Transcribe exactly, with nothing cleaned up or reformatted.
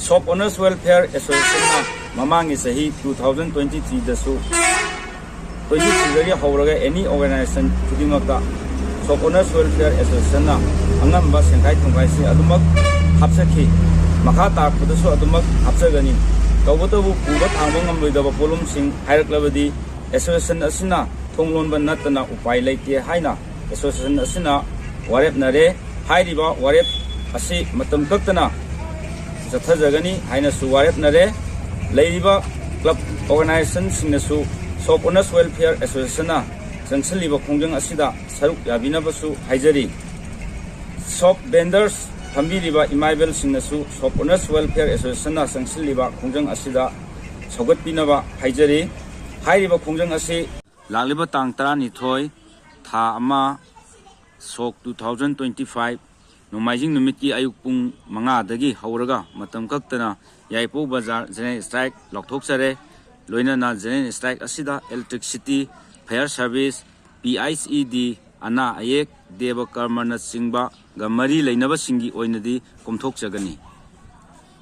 Shop Owners Welfare Associationꯅ ꯃꯃꯥꯡꯒꯤ ꯆꯍꯤ two thousand twenty threeꯗꯁꯨ, twenty threeꯗꯒꯤ ꯍꯧꯔꯒ any organization ꯈꯨꯗꯤꯡꯃꯛꯇ Shop Owners Welfare Associationꯅ ꯑꯉꯝꯕ ꯁꯦꯟꯈꯥꯏ ꯊꯨꯝꯈꯥꯏꯁꯤ ꯑꯗꯨꯃꯛ ꯍꯥꯞꯆꯈꯤ꯫ ꯃꯈꯥ ꯇꯥꯔꯛꯄꯗꯁꯨ ꯑꯗꯨꯃꯛ ꯍꯥꯞꯆꯒꯅꯤ꯫ ꯇꯧꯕꯇꯕꯨ ꯄꯨꯕ ꯊꯥꯡꯕ ꯉꯝꯂꯣꯏꯗꯕ ꯄꯣꯠꯂꯨꯝꯁꯤꯡ ꯍꯥꯏꯔꯛꯂꯕꯗꯤ association ꯑꯁꯤꯅ ꯊꯣꯡ ꯂꯣꯟꯕ ꯅꯠꯇꯅ ꯎꯄꯥꯏ ꯂꯩꯇꯦ ꯍꯥꯏꯅ association ꯑꯁꯤꯅ ꯋꯥꯔꯦꯞꯅꯔꯦ꯫ ꯍꯥꯏꯔꯤꯕ ꯋꯥꯔꯦꯞ ꯑꯁꯤ ꯃꯇꯝ ꯀꯛꯇꯅ ꯆꯠꯊꯖꯒꯅꯤ ꯍꯥꯏꯅꯁꯨ ꯋꯥꯔꯦꯞꯅꯔꯦ꯫ ꯂꯩꯔꯤꯕ club organizationꯁꯤꯡꯅꯁꯨ Shop Owners Welfare Associationꯅ ꯆꯪꯁꯤꯜꯂꯤꯕ ꯈꯣꯡꯖꯪ ꯑꯁꯤꯗ ꯁꯔꯨꯛ ꯌꯥꯕꯤꯅꯕꯁꯨ ꯍꯥꯏꯖꯔꯤ꯫ Shop vendors ꯐꯝꯕꯤꯔꯤꯕ ꯏꯃꯥ ꯏꯕꯦꯜꯁꯤꯡꯅꯁꯨ Shop Owners Welfare Associationꯅ ꯆꯪꯁꯤꯜꯂꯤꯕ ꯈꯣꯡꯖꯪ ꯑꯁꯤꯗ ꯁꯧꯒꯠꯄꯤꯅꯕ ꯍꯥꯏꯖꯔꯤ꯫ ꯍꯥꯏꯔꯤꯕ ꯈꯣꯡꯖꯪ ꯑꯁꯤ ꯂꯥꯛꯂꯤꯕ ꯇꯥꯡ ꯇꯔꯥꯅꯤꯊꯣꯏ, ꯊꯥ ꯑꯃ, ꯁꯣꯛ two thousand twenty five, ꯅꯣꯡꯃꯥꯏꯖꯤꯡ ꯅꯨꯃꯤꯠꯀꯤ ꯑꯌꯨꯛ ꯄꯨꯡ ꯃꯉꯥꯗꯒꯤ ꯍꯧꯔꯒ ꯃꯇꯝ ꯀꯛꯇꯅ ꯌꯥꯏꯄꯣꯛ ꯕꯖꯥꯔ general strike ꯂꯥꯎꯊꯣꯛꯆꯔꯦ꯫ ꯂꯣꯏꯅꯅ general strike ꯑꯁꯤꯗ electricity, fire service, P H E D, ꯑꯅꯥ ꯑꯌꯦꯛ, ꯗꯦꯕ ꯀꯔꯃꯅꯆꯤꯡꯕꯒ ꯃꯔꯤ ꯂꯩꯅꯕꯁꯤꯡꯒꯤ ꯑꯣꯏꯅꯗꯤ ꯀꯣꯝꯊꯣꯛꯆꯒꯅꯤ꯫